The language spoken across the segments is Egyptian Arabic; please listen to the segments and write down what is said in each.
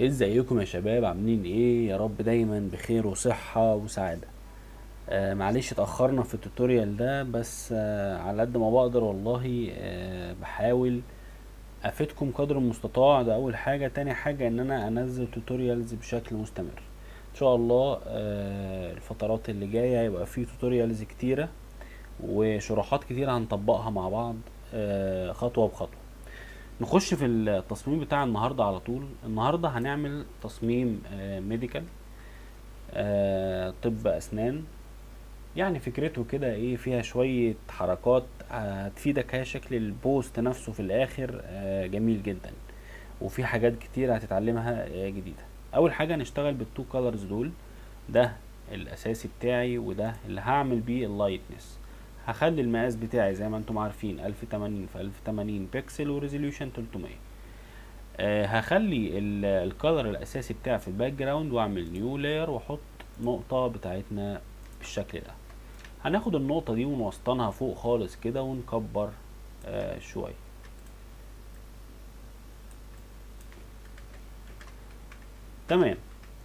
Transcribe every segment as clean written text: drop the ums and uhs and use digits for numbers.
ازيكم يا شباب؟ عاملين ايه؟ يا رب دايما بخير وصحة وسعادة. معلش اتأخرنا في ال tutorial ده، بس على قد ما بقدر والله، بحاول افيدكم قدر المستطاع. ده اول حاجة. تاني حاجة ان انا انزل tutorials بشكل مستمر ان شاء الله. الفترات اللي جاية هيبقى في tutorials كتيرة وشروحات كتيرة هنطبقها مع بعض، خطوة بخطوة. نخش في التصميم بتاع النهاردة على طول. النهاردة هنعمل تصميم medical، طب أسنان. فكرته كده ايه، فيها شوية حركات هتفيدك. هي شكل ال post نفسه في الآخر، جميل جدا، وفي حاجات كتير هتتعلمها، جديدة. أول حاجة هنشتغل بال two colors دول، ده الأساسي بتاعي وده اللي هعمل بيه ال lightness. هخلي المقاس بتاعي زي ما انتم عارفين 1080 في 1080 بكسل و resolution 300. هخلي ال color الأساسي بتاعي في ال background، واعمل new layer واحط نقطة بتاعتنا بالشكل ده. هناخد النقطة دي ونوسطنها فوق خالص كده ونكبر، شوية. تمام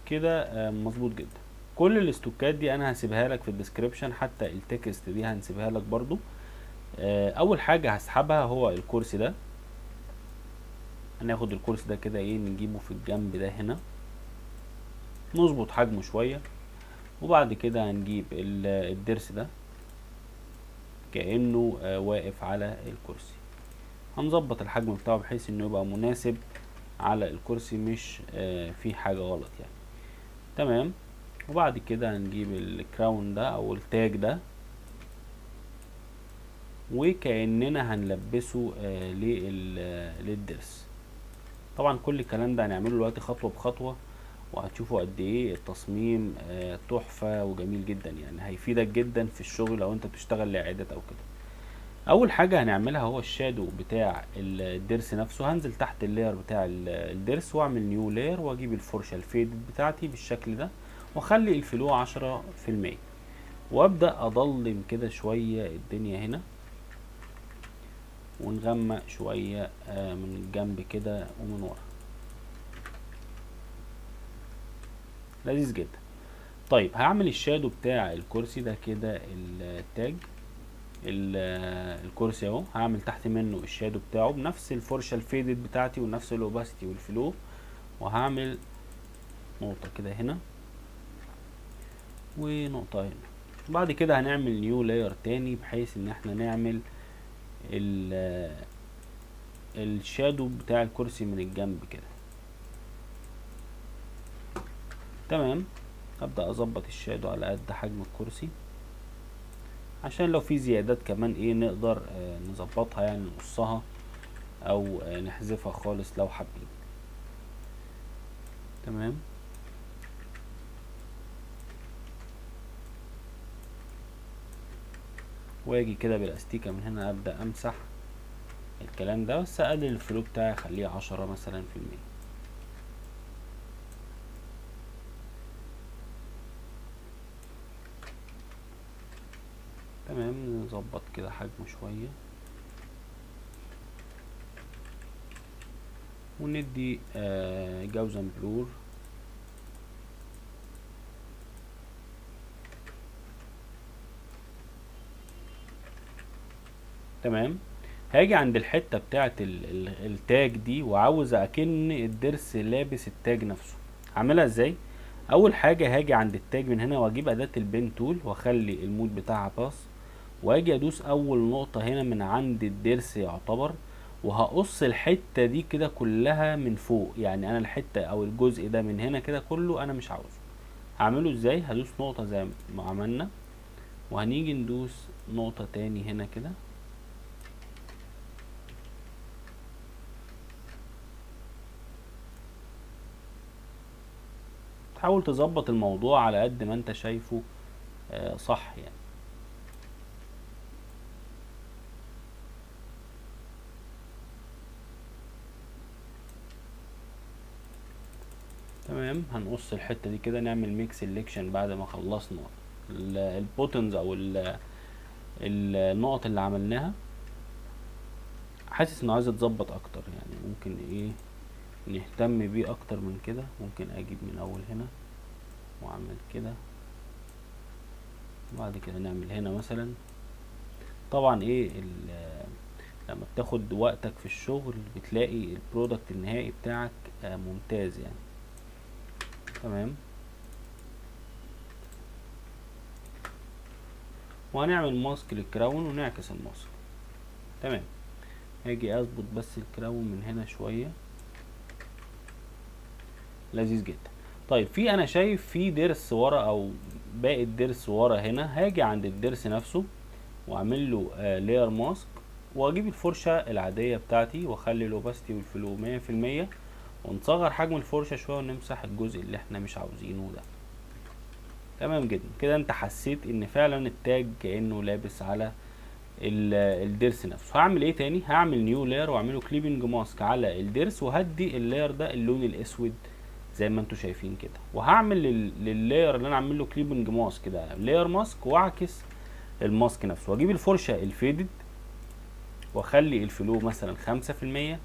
كده، مظبوط جدا. كل الاستوكات دي انا هسيبها لك في ال description، حتى ال text دي هنسيبها لك برضو. اول حاجة هسحبها هو الكرسي ده. هناخد الكرسي ده كده ايه، نجيبه في الجنب ده هنا، نظبط حجمه شوية، وبعد كده هنجيب الضرس ده كأنه، واقف على الكرسي. هنظبط الحجم بتاعه بحيث انه يبقى مناسب على الكرسي، مش، في حاجة غلط. تمام. وبعد كده هنجيب ال crown ده او التاج ده، وكأننا هنلبسه، للضرس. طبعا كل الكلام ده هنعمله دلوقتي خطوة بخطوة، وهتشوفوا قد ايه التصميم، تحفة وجميل جدا، هيفيدك جدا في الشغل لو انت بتشتغل لعيادات او كده. اول حاجة هنعملها هو ال shadow بتاع الضرس نفسه. هنزل تحت ال layer بتاع الضرس واعمل new layer، واجيب الفرشة ال faded بتاعتي بالشكل ده، واخلي ال flow عشرة في المية، وابدأ اضلم كده شوية الدنيا هنا، ونغمق شوية، من الجنب كده ومن ورا. لذيذ جدا. هعمل ال shadow بتاع الكرسي ده كده، التاج الكرسي اهو، هعمل تحت منه ال shadow بتاعه بنفس الفرشة ال faded بتاعتي ونفس ال opacity وال flow، وهعمل نقطة كده هنا ونقطة هنا. بعد كده هنعمل new layer تاني بحيث ان احنا نعمل ال shadow بتاع الكرسي من الجنب كده. تمام. ابدا اظبط ال shadow على قد حجم الكرسي، عشان لو في زيادات كمان نقدر، نظبطها، نقصها او، نحذفها خالص لو حابين. تمام. واجي كده بالاستيكة من هنا ابدا امسح الكلام ده، بس اقلل ال flow بتاعي اخليه 10 مثلا في المية. تمام. نظبط كده حجمه شوية، وندي، Gaussian blur. تمام. هاجي عند الحتة بتاعت التاج دي، وعاوز اكن الضرس لابس التاج نفسه. هعملها ازاي؟ اول حاجة هاجي عند التاج من هنا واجيب اداة ال pen tool واخلي ال mode بتاعها path، واجي ادوس اول نقطة هنا من عند الضرس يعتبر، وهقص الحتة دي كده كلها من فوق. انا الحتة او الجزء ده من هنا كده كله انا مش عاوزه. هعمله ازاي؟ هدوس نقطة زي ما عملنا، وهنيجي ندوس نقطة تاني هنا كده. حاول تظبط الموضوع على قد ما انت شايفه، صح. تمام. هنقص الحتة دي كده، نعمل make selection بعد ما خلصنا ال buttons او النقط اللي عملناها. حاسس انه عايز يتظبط اكتر، ممكن نهتم بيه اكتر من كده. ممكن اجيب من اول هنا واعمل كده، وبعد كده نعمل هنا مثلا. طبعا ايه لما بتاخد وقتك في الشغل بتلاقي ال product النهائي بتاعك ممتاز يعني. تمام، وهنعمل mask لل crown ونعكس ال mask. تمام، هاجي اظبط بس ال crown من هنا شوية. لذيذ جدا. طيب في انا شايف في ضرس ورا او باقي الضرس ورا هنا، هاجي عند الضرس نفسه واعمل له layer mask، واجيب الفرشة العادية بتاعتي واخلي ال opacity وال flow 100%، ونصغر حجم الفرشة شوية ونمسح الجزء اللي احنا مش عاوزينه ده. تمام جدا كده، انت حسيت ان فعلا التاج كأنه لابس على الضرس نفسه. هعمل ايه تاني؟ هعمل new layer واعمله clipping mask على الضرس، وهدي ال layer ده اللون الاسود زي ما انتم شايفين كده. وهعمل لل layer اللي انا عامل له clipping mask ده layer mask، واعكس ال mask نفسه، واجيب الفرشة ال faded واخلي ال flow مثلا 5%،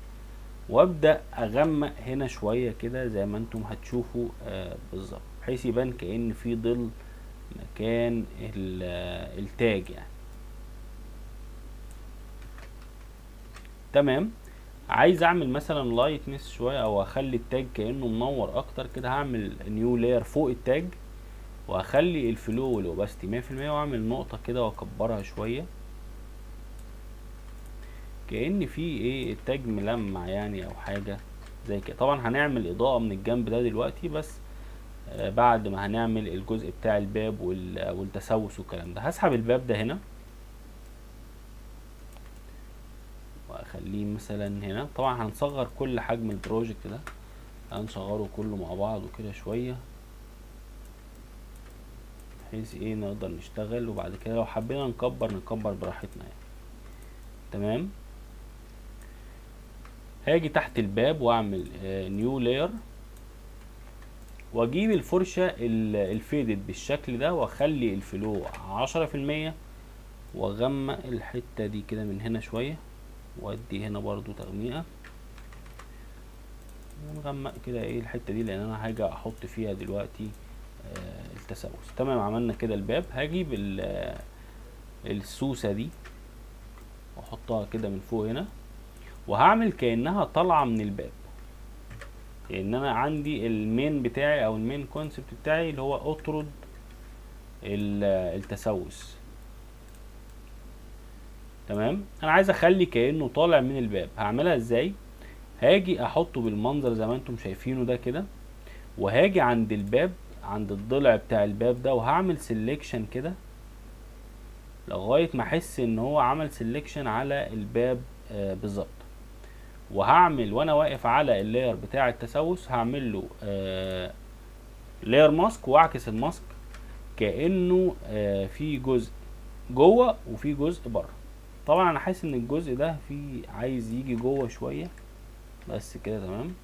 وابدا اغمق هنا شوية كده زي ما انتم هتشوفوا بالظبط، بحيث يبان كأن في ظل مكان التاج يعني. تمام، عايز اعمل مثلا lightness شوية او اخلي التاج كانه منور اكتر كده، هعمل new layer فوق التاج واخلي ال flow وال opacity 100%، واعمل نقطة كده واكبرها شوية كأن في ايه التاج ملمع يعني او حاجة زي كده. طبعا هنعمل اضاءه من الجنب ده دلوقتي، بس بعد ما هنعمل الجزء بتاع الباب والتسوس والكلام ده. هسحب الباب ده هنا واخليه مثلا هنا. طبعا هنصغر كل حجم ال project ده، هنصغره كله مع بعضه كده شوية بحيث ايه نقدر نشتغل، وبعد كده لو حبينا نكبر نكبر براحتنا يعني. تمام، هاجي تحت الباب واعمل new layer، واجيب الفرشة ال faded بالشكل ده، واخلي ال flow 10%، واغمق الحتة دي كده من هنا شوية، وادي هنا برضو تغميقة، ونغمق كده ايه الحتة دي لان انا هاجي احط فيها دلوقتي التسوس. تمام، عملنا كده الباب. هجيب السوسة دي واحطها كده من فوق هنا، وهعمل كأنها طالعة من الباب، لان انا عندي ال main بتاعي او ال main concept بتاعي اللي هو اطرد التسوس. تمام، انا عايز اخلي كأنه طالع من الباب. هعملها ازاي؟ هاجي احطه بالمنظر زي ما انتم شايفينه ده كده، وهاجي عند الباب عند الضلع بتاع الباب ده، وهعمل selection كده لغاية ما احس ان هو عمل selection على الباب بالظبط. وهعمل وانا واقف على ال layer بتاع التسوس هعمل له layer mask، واعكس ال mask كأنه في جزء جوه وفي جزء بره. طبعا انا حاسس ان الجزء ده في عايز يجي جوه شوية بس كده. تمام،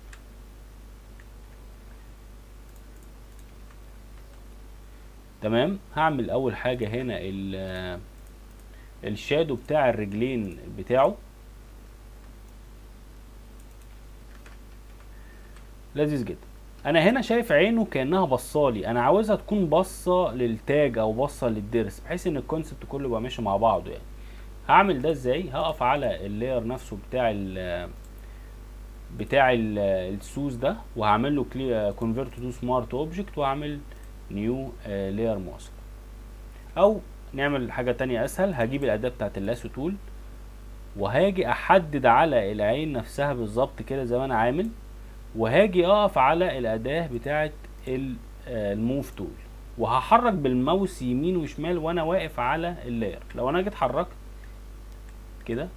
تمام، هعمل اول حاجة هنا ال shadow بتاع الرجلين بتاعه. لذيذ جدا. انا هنا شايف عينه كانها بصالي، انا عاوزها تكون باصة للتاج او باصة للضرس، بحيث ان ال concept كله يبقى ماشي مع بعضه يعني. هعمل ده ازاي؟ هقف على ال layer نفسه بتاع السوس ده، وهعمل له convert to smart object، وهعمل new layer mask. او نعمل حاجة تانية اسهل، هجيب الاداة بتاعت ال lasso tool، وهاجي احدد على العين نفسها بالظبط كده زي ما انا عامل، وهاجي اقف على الاداة بتاعت ال move tool، وهحرك بالماوس يمين وشمال وانا واقف على ال layer. لو انا جيت حركت كده،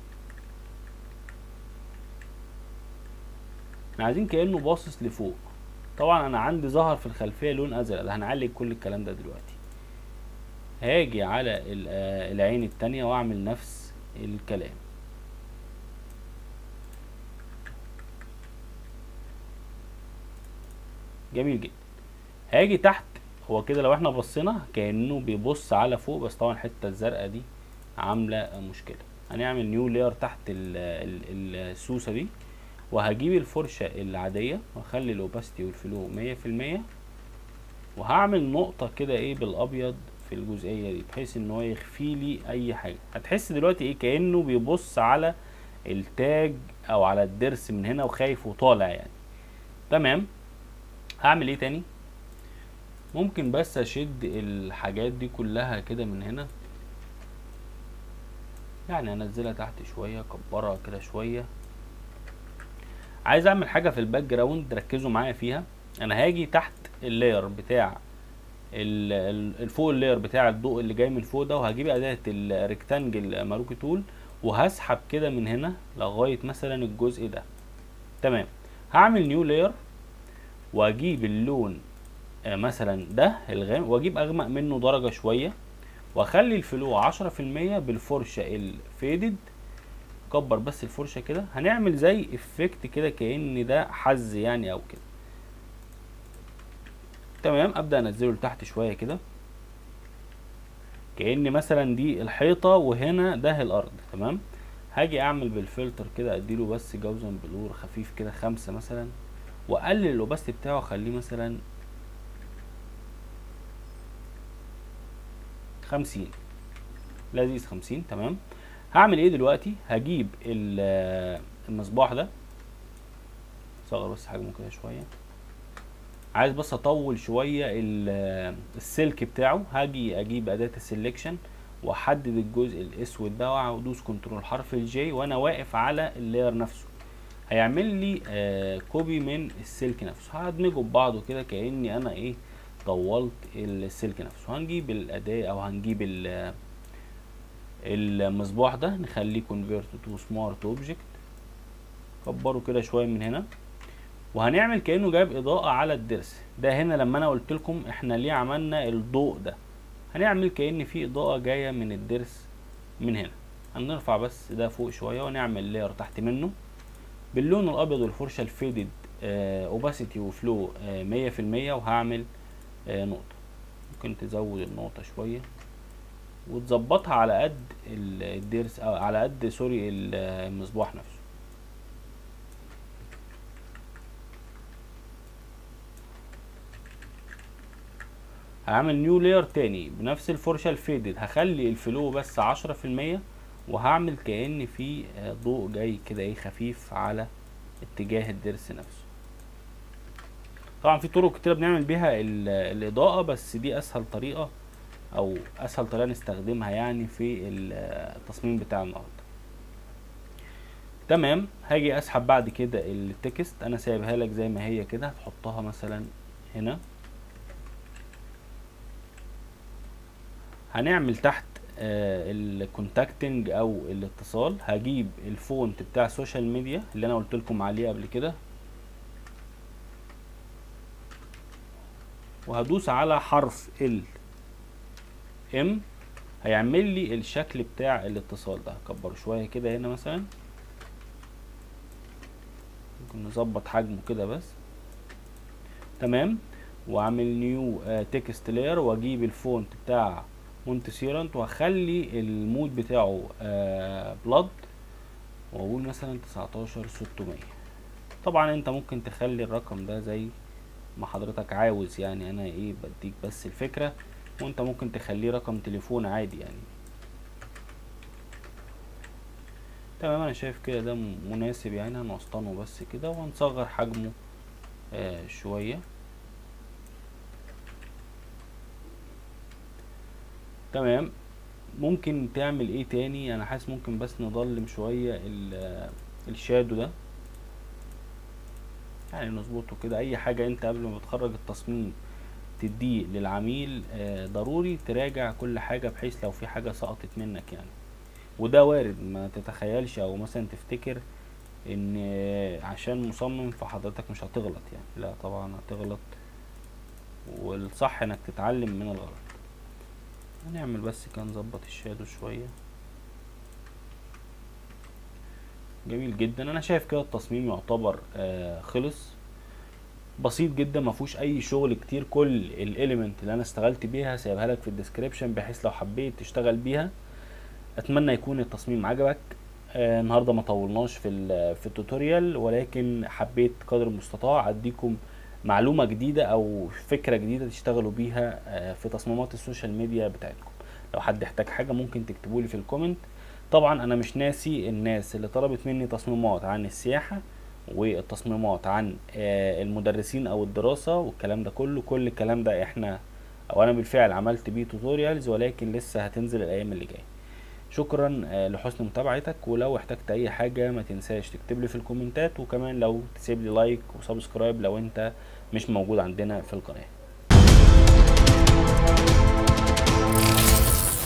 احنا عايزين كانه باصص لفوق. طبعا انا عندي ظهر في الخلفية لون ازرق، ده هنعالج كل الكلام ده دلوقتي. هاجي على العين التانية واعمل نفس الكلام. جميل جدا. هاجي تحت، هو كده لو احنا بصينا كأنه بيبص على فوق، بس طبعا الحتة الزرقاء دي عاملة مشكلة. هنعمل new layer تحت السوسة دي، وهجيب الفرشة العادية واخلي ال opacity وال flow 100%، وهعمل نقطة كده ايه بالابيض في الجزئية دي بحيث ان هو يخفي لي اي حاجة. هتحس دلوقتي ايه، كأنه بيبص على التاج او على الضرس من هنا وخايف وطالع يعني. تمام. هعمل ايه تاني؟ ممكن بس اشد الحاجات دي كلها كده من هنا، يعني انزلها تحت شوية، اكبرها كده شوية. عايز اعمل حاجة في ال background ركزوا معايا فيها. انا هاجي تحت ال layer بتاع فوق ال layer بتاع الضوء اللي جاي من فوق ده، وهجيب اداة ال rectangle marquee tool وهسحب كده من هنا لغاية مثلا الجزء ده. تمام. هعمل new layer واجيب اللون مثلا ده الغامق، واجيب اغمق منه درجة شوية، واخلي ال flow 10% بالفرشة ال faded. كبر بس الفرشة كده، هنعمل زي effect كده كأن ده حز يعني او كده. تمام. ابدأ انزله لتحت شوية كده كأن مثلا دي الحيطة وهنا ده الارض. تمام. هاجي اعمل بالفلتر كده، اديله بس Gaussian blur خفيف كده 5 مثلا، واقلل ال opacity بتاعه اخليه مثلا 50، لذيذ 50. تمام. هعمل ايه دلوقتي؟ هجيب المصباح ده، صغر بس حجمه كده شوية، عايز بس اطول شوية السلك بتاعه. هاجي اجيب اداه ال selection واحدد الجزء الاسود ده وادوس control حرف ال J وانا واقف على ال layer نفسه، هيعمل لي copy من السلك نفسه. هدمجه ببعضه كده كاني انا ايه طولت السلك نفسه. هنجيب الاداة او هنجيب المصباح ده، نخليه convert to smart object، كبره كده شوية من هنا، وهنعمل كانه جايب اضاءه على الضرس ده. هنا لما انا قلت لكم احنا ليه عملنا الضوء ده، هنعمل كأن في اضاءه جاية من الضرس من هنا. هنرفع بس ده فوق شوية ونعمل layer تحت منه باللون الابيض والفرشه ال faded، opacity و flow 100%، وهعمل نقطة. ممكن تزود النقطة شوية وتظبطها على قد الضرس او على قد sorry المصباح نفسه. هعمل new layer تاني بنفس الفرشة ال faded، هخلي ال flow بس 10%، وهعمل كأن في ضوء جاي كده ايه خفيف على اتجاه الضرس نفسه. طبعا في طرق كتيرة بنعمل بيها الإضاءة، بس دي أسهل طريقة أو أسهل طريقة نستخدمها يعني في التصميم بتاع النهاردة. تمام. هاجي أسحب بعد كده ال text، أنا سايبها لك زي ما هي كده، هتحطها مثلا هنا. هنعمل تحت ال contacting او الاتصال، هجيب ال font بتاع ال social media اللي انا قلت لكم عليه قبل كده، وهدوس على حرف ال M، هيعمل لي الشكل بتاع الاتصال ده. هكبره شوية كده هنا مثلا، ممكن نظبط حجمه كده بس. تمام. واعمل new text layer، واجيب ال font بتاع Montserrat، واخلي ال mode بتاعه bold، واقول مثلا 19600. طبعا انت ممكن تخلي الرقم ده زي ما حضرتك عاوز، يعني انا ايه بديك بس الفكرة، وانت ممكن تخليه رقم تليفون عادي يعني. تمام. انا شايف كده ده مناسب يعني، هنوسطنه بس كده وهنصغر حجمه شوية. تمام. ممكن تعمل ايه تاني؟ انا حاسس ممكن بس نضلم شوية الشادو ده، يعني نظبطه كده. اي حاجة انت قبل ما بتخرج التصميم تديه للعميل ضروري تراجع كل حاجة، بحيث لو في حاجة سقطت منك يعني، وده وارد، ما تتخيلش او مثلا تفتكر ان عشان مصمم فحضرتك مش هتغلط يعني، لا طبعا هتغلط، والصح انك تتعلم من الغلط. هنعمل بس كده نظبط الشادو شوية. جميل جدا. انا شايف كده التصميم يعتبر خلص، بسيط جدا، ما فيهوش اي شغل كتير. كل ال element اللي انا اشتغلت بيها سايبها لك في ال description بحيث لو حبيت تشتغل بيها. اتمنى يكون التصميم عجبك. النهارده ما طولناش في ال tutorial، ولكن حبيت قدر المستطاع اديكم معلومة جديدة او فكرة جديدة تشتغلوا بيها في تصميمات ال social media بتاعتكم. لو حد احتاج حاجة ممكن تكتبولي في ال comment. طبعا انا مش ناسي الناس اللي طلبت مني تصميمات عن السياحة والتصميمات عن المدرسين او الدراسة والكلام ده كله. كل الكلام ده احنا او انا بالفعل عملت بيه tutorials، ولكن لسه هتنزل الايام اللي جاية. شكرا لحسن متابعتك، ولو احتجت اي حاجة ما تنساش تكتب لي في الكومنتات، وكمان لو تسيب لي like و subscribe لو انت مش موجود عندنا في القناة.